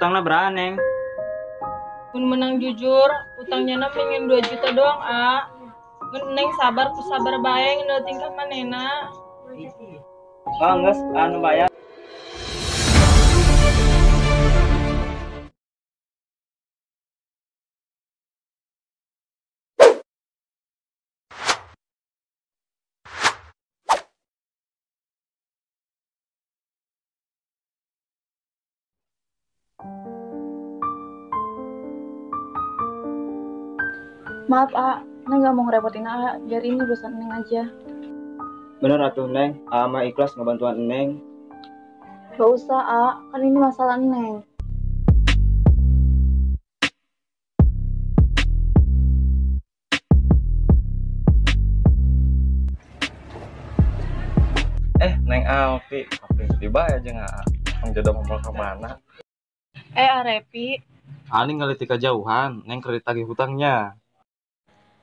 Utangna berapa, Neng? Mun menang jujur, utangnya na pengen 2 juta doang, A. Neng sabar ku sabar bae ngeuneuh tingkah manehna. Oh, geus anu bayar. Maaf, A. Neng gak mau ngerepotin A. Biar ini urusan Neng aja. Bener atuh, Neng. A mah ikhlas ngebantuan Neng. Gak usah, A. Kan ini masalah Neng. Neng Alfi. Tapi dibayar aja nggak? Ang jodoh mau kemana? Arepi. Ani ngelitik kejauhan, Neng kredit tagih hutangnya.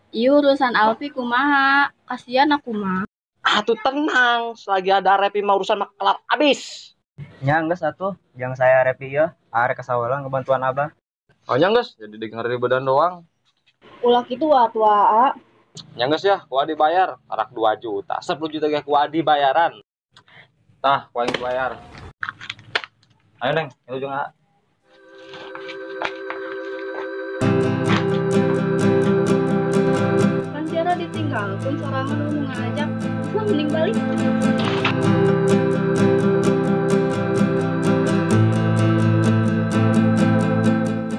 Iya urusan Alfi kumaha, kasihan aku mah. Atuh tenang, selagi ada Repi mah urusan mah kelar abis. Nya geus atuh, jangan saya Repi ya, arek kasawala ngebantuan abah. Oh nya geus, jadi dengar ribedan doang. Ulah kitu atuh aa. Nya geus ya, kuah dibayar, arak 2 juta, 10 juta ge kuah dibayaran. Tah, kuah yang dibayar. Ayo Neng, itu juga. Ditinggal pun sorangan lu ngajak, lu mending balik.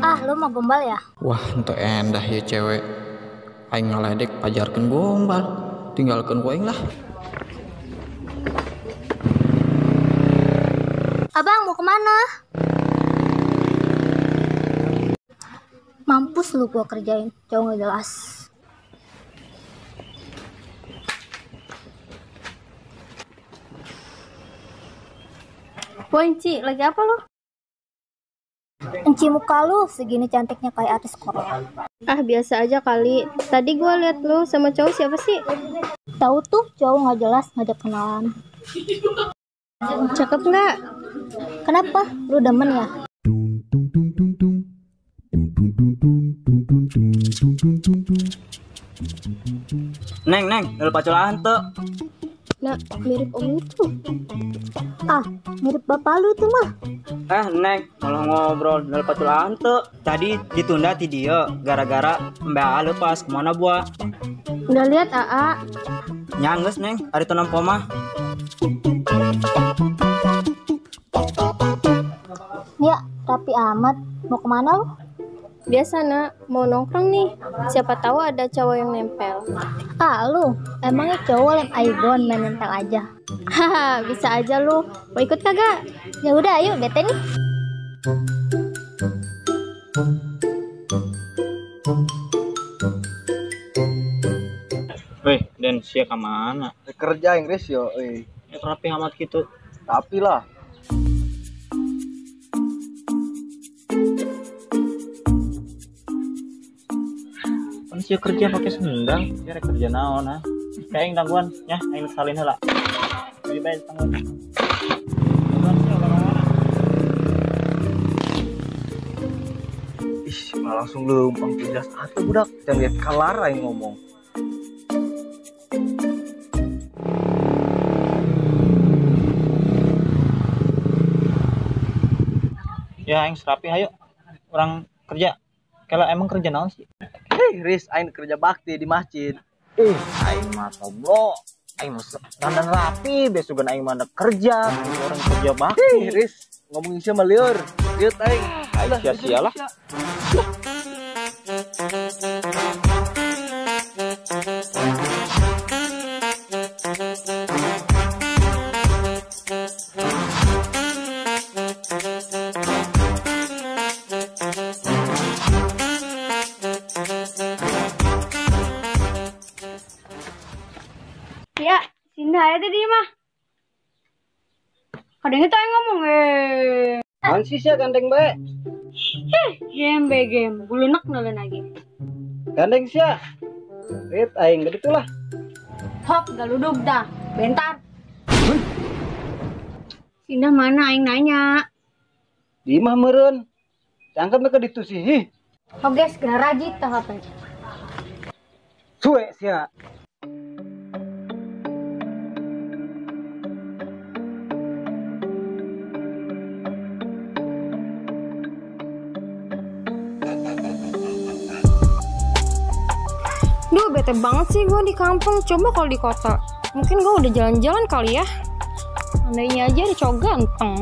Ah, lu mau gombal ya? Wah, ente endah ya cewek. Aing ngaledek pajarkeun gombal, tinggalkeun ku aing lah. Abang mau kemana? Mampus lu gua kerjain, cowok nggak jelas. Woi, Enci, lagi apa lu? Enci muka lu segini cantiknya kayak artis Korea. Ah, biasa aja kali. Tadi gua liat lu sama cowok siapa sih? Tahu tuh, cowok nggak jelas ngajak kenalan. Cakep nggak? Kenapa? Lu demen ya? Neng, Neng, lu paculahan tuh. Nah, mirip om itu. Ah, mirip bapak lu tuh mah. Neng, malah ngobrol nol paculahan tuh. Tadi ditunda ti dia gara-gara Mbak A lepas kemana buah. Udah lihat AA. Nyangges, Neng, hari itu nempo mah. Ya, rapi amat. Mau kemana lu? Biasa, nak, mau nongkrong nih. Siapa tahu ada cowok yang nempel. Ah, lu, emangnya cowok lem Aibon main nempel aja. Haha, bisa aja lu. Mau ikut kagak? Ya udah, ayo, bete nih. Weh, Dan sia ka mana? Kerja Inggris yo, euy. Rapi amat gitu. Tapi lah. Sia kerja pakai sendal, sia rek kerja naon ha? Kayak aing tangguhan, ya, aing salin heula. Jadi bae tangguhan. Tangguhan sia ulah mana? Ih, malah langsung leumpang jelas atuh budak, jangan lihat kalar aing ngomong. Ya aing serapi hayu. Orang kerja. Kalau emang kerja naon sih? Hei, Riz, aing kerja bakti di masjid. Aing mah tomblo. Aing mah dandan rapi, besok aing mah kerja, orang kerja bakti. Hei, Riz, ngomongin sia mah lieur. Lieur aing. Aing sia-sia lah. Ya, sini aja tadi mah. Kadang itu yang ngomong Naon sih sia gandeng bae? Heh, gembe gem, bulunak nelen lagi. Gandeng sia. Rit aing gede tuh lah. Hop, galudug dah. Bentar. Sindah mana aing nanya? Di imah meureun. Diangkat mereka ditu sih. Hih. Oke, segera rajit tah HP. Suwe sia. Duh, bete banget sih gue di kampung. Coba kalau di kota. Mungkin gue udah jalan-jalan kali ya. Andainya aja ada cowok ganteng.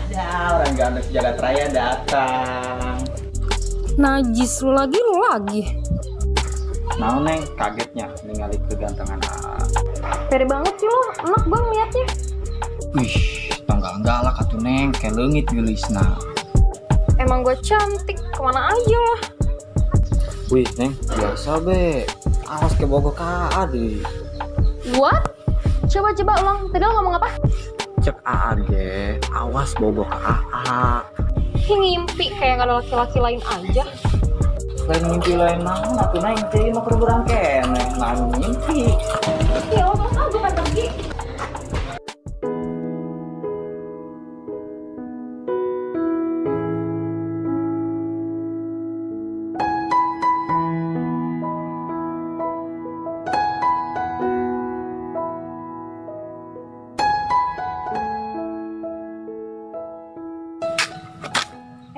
Ya, orang ganteng sejagat raya datang. Najis lu lagi, lu lagi. Nah, Neng, kagetnya ningali kegantengan A. Pede banget sih lo, enak gue ngeliatnya. Wih, tanggal galak atuh Neng, kayak leungit geulisna. Emang gue cantik, kemana aja lah. Wih, Neng, biasa be. Awas ke bogo ka A deh. What? Coba-coba ulang, tadi lo ngomong apa? Cek A ge, awas bogo ka A. Ngimpi kayak gak ada laki-laki lain aja. Lain mimpi lain naon atuh Neng, teh mah keur urang keneh, nah mimpi. Ya Allah, masa gue pengen pergi.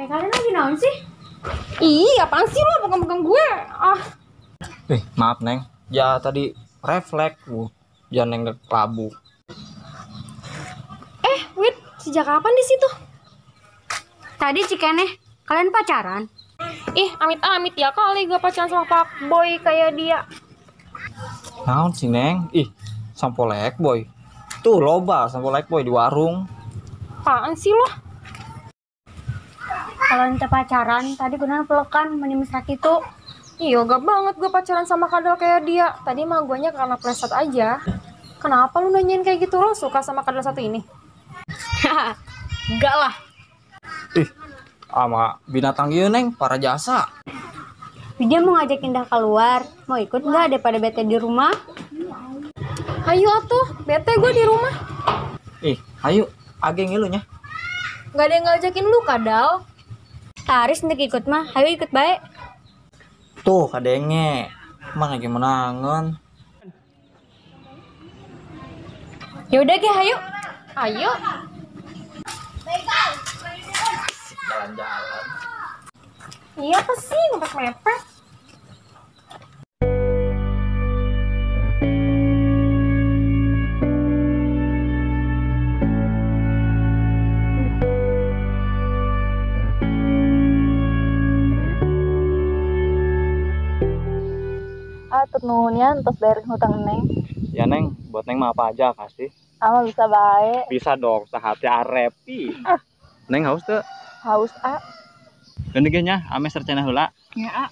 Kalian lagi naon sih? Ih, apaan sih lo pegang-pegang gue? Ah. Maaf Neng. Ya tadi refleks, ya Neng kelabu. Wait, sejak kapan di situ? Tadi Cikeneh, kalian pacaran? Ih, amit-amit ya kali gue pacaran sama Pak Boy kayak dia. Naon sih Neng? Ih, sampo lek boy. Tuh loba sampo lek boy di warung. Apaan sih lo? Kalau ente pacaran, tadi gunakan pelukan menimis kaki tuh. Iya, gak banget gue pacaran sama kadal kayak dia. Tadi mah guanya karena pleset aja. Kenapa lu nanyain kayak gitu, lo suka sama kadal satu ini? Enggak lah. Ih, sama binatang ieu Neng, para jasa. Dia mau ngajak Indah keluar. Mau ikut nggak daripada bete di rumah? Ayo atuh, bete gue di rumah. Ih, ayo, ageng ngilu nya. Gak ada yang ngajakin lu, kadal. Taris untuk ikut mah, ayo ikut baik. Tuh kadenge, mana gimana angen. Ya udah ge, ayo. Ayo. Jalan-jalan. Iya apa sih, mepet-mepet. Atur nuhun ya, entos bayarin hutang Neng. Ya Neng, buat Neng mah apa aja kasih. Ama bisa baik. Bisa dong, sehati arepi. Ah, Neng haus tuh. Haus a. Gini ge nya, ame sercana heula. Ya a.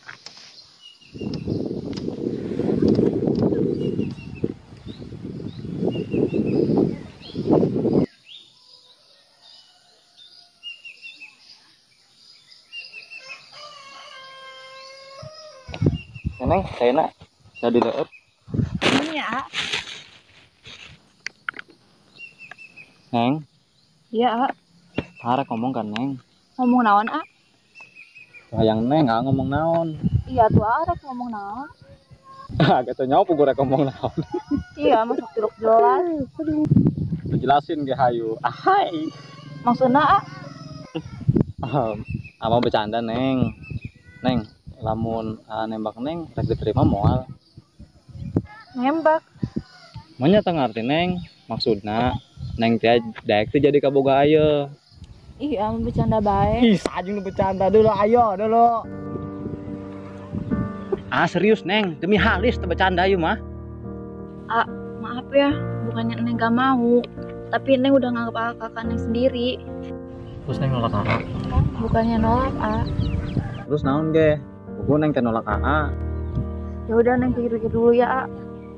Ya, Neng, kayaknya jadi leup. Ini ya, A. Neng. Iya, A. Tarik ngomong kan, Neng. Ngomong naon, A? Hayang Neng, A ngomong naon. Iya tuh, A rek ngomong naon. Ah, gitu nyawa gue rek ngomong naon. Iya, masuk tiruk jelas. Aduh. Jelasin ge hayu. Ahai. Maksudna, A? Ama bercanda, Neng. Neng, lamun nembak Neng rek diterima moal. Nembak. Maunya teu ngarti Neng, maksudna Neng teh daek teh jadi kaboga ayo. Ih, ame bercanda bae. Ih, sajung nu bercanda dulu, ayo dulu. Ah, serius Neng, demi halis teu bercanda ieu mah. Ah, maaf ya, bukannya Neng gak mau, tapi Neng udah nganggep A kakak Neng sendiri. Terus Neng nolak AA? Bukannya nolak A. Terus naon ge? Buku Neng teh nolak AA. Ya udah Neng pikir-pikir dulu ya, A.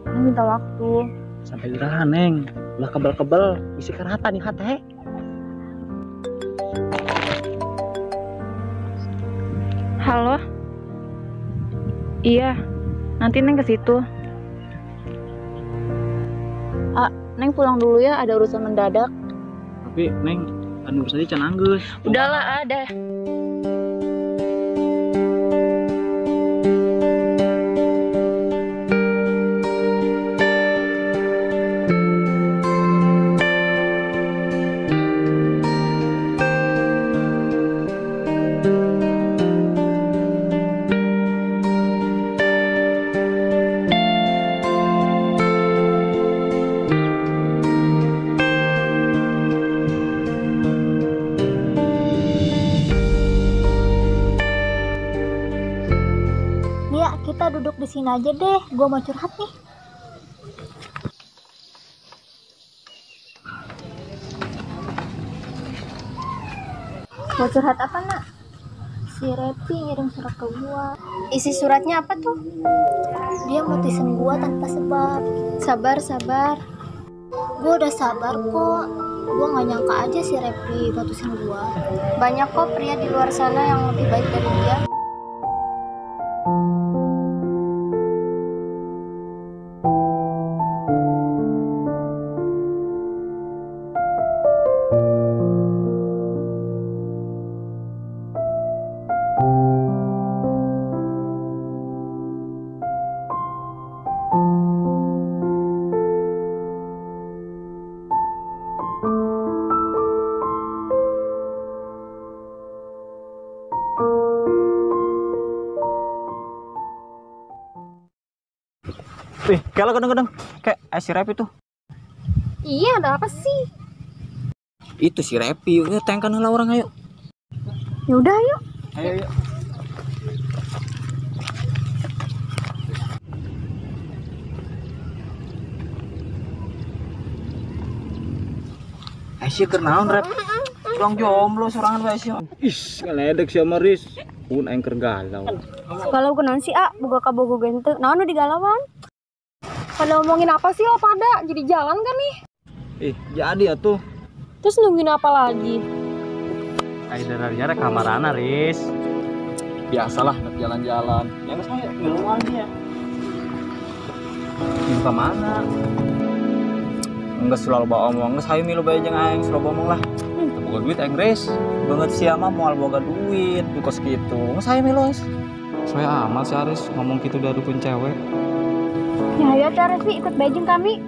Neng minta waktu. Sampai iraha Neng, ulah kebel-kebel, isi kerata nih hate. Halo. Iya, nanti Neng ke situ. Ah, Neng pulang dulu ya, ada urusan mendadak. Tapi Neng, ada urusannya can anggeus. Udahlah, ada. Kita duduk di sini aja deh, gue mau curhat nih. Mau curhat apa, nak? Si Repi ngirim surat ke gua. Isi suratnya apa tuh? Dia mutusin gua tanpa sebab. Sabar, sabar. Gua udah sabar kok. Gua gak nyangka aja si Repi mutusin gua. Banyak kok pria di luar sana yang lebih baik dari dia. Wih, kalau kadang-kadang kayak si Repi tuh. Iya, ada apa sih? Itu si Repi, yuk tengkan lah orang, ayo. Ya udah, yuk. Ayo, yuk. Aisyah kenaon Rep. Urang jomblo sorangan bae sia. Ih, ngeledek sia Maris. Pun aing keur galau. Galau kunaon sih, ah, boga kabogo gente. Naon nu digalauan? Pada ngomongin apa sih lo pada? Jadi jalan kan nih? Ih, jadi atuh. Terus nungguin apa lagi? Ayo dari kamarana, Riz. Biasalah nak jalan-jalan. Ya geus aya ngiluan dia. Milu ka mana? Enggeus selalu bawa omong, geus hayu milu bae jeung aing selalu omong lah. Teu boga duit aing, Riz. Banget sia mah moal boga duit, kos kitu. Geus hayu milu, Riz. Soalnya amat sih Aris ngomong gitu dari dukun cewek. Ya ayo Revi ikut bae jeung kami.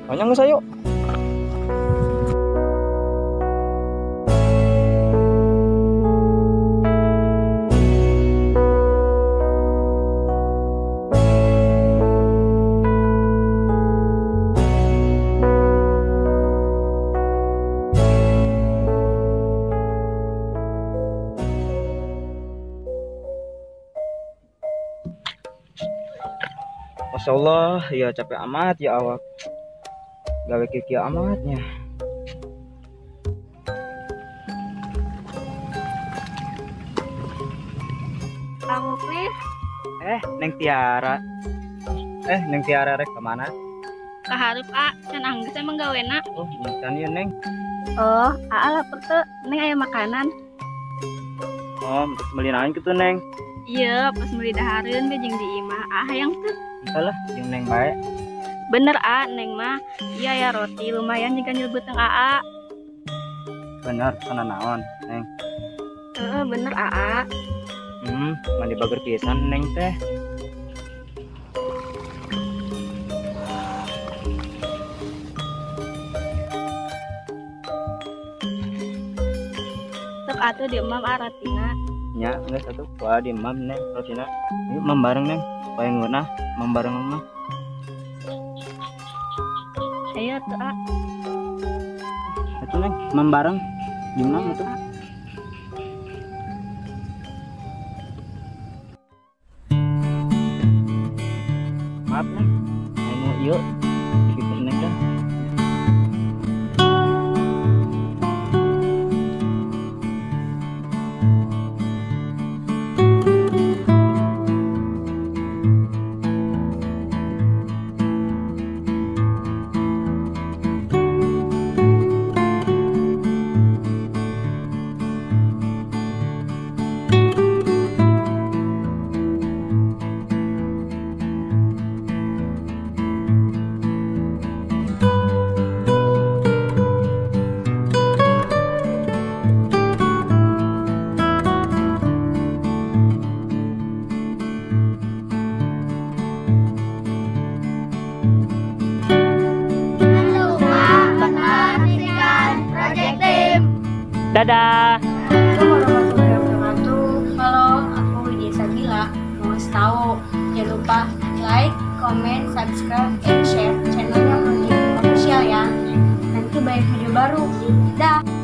Banyak geus ayo. Masya Allah, ya capek amat ya awak. Gawe kiki amatnya. Kamu please. Neng Tiara. Neng Tiara rek kemana? Kaharep a, can anggeus emang gawena. Oh, can ya Neng. Oh, aa lapar teu, Neng aya makanan. Oh, beli naon kitu Neng? Iya, pas meuli dahareun ge jeung di imah. Ah, hayang teu. Entahlah, jeung Neng bae. Bener a, Neng mah. Iya ya roti lumayan jika nyelbeteng aa. Bener, kana naon, Neng? Heeh, bener aa. Mandi bager pisan Neng teh. Sok atuh di emam a rotina. Nya, geus atuh kuah di emam Neng rotina. Yuk mam bareng Neng. Paling ngeunah mam bareng mah. Ayo tuh a. Atuh Neng, mam bareng. Gimana tuh? Maaf Neng, ayo yuk ikut Neng dah. lupa like, comment, subscribe, and share channelnya Monkey Official ya. Nanti banyak video baru. Dah.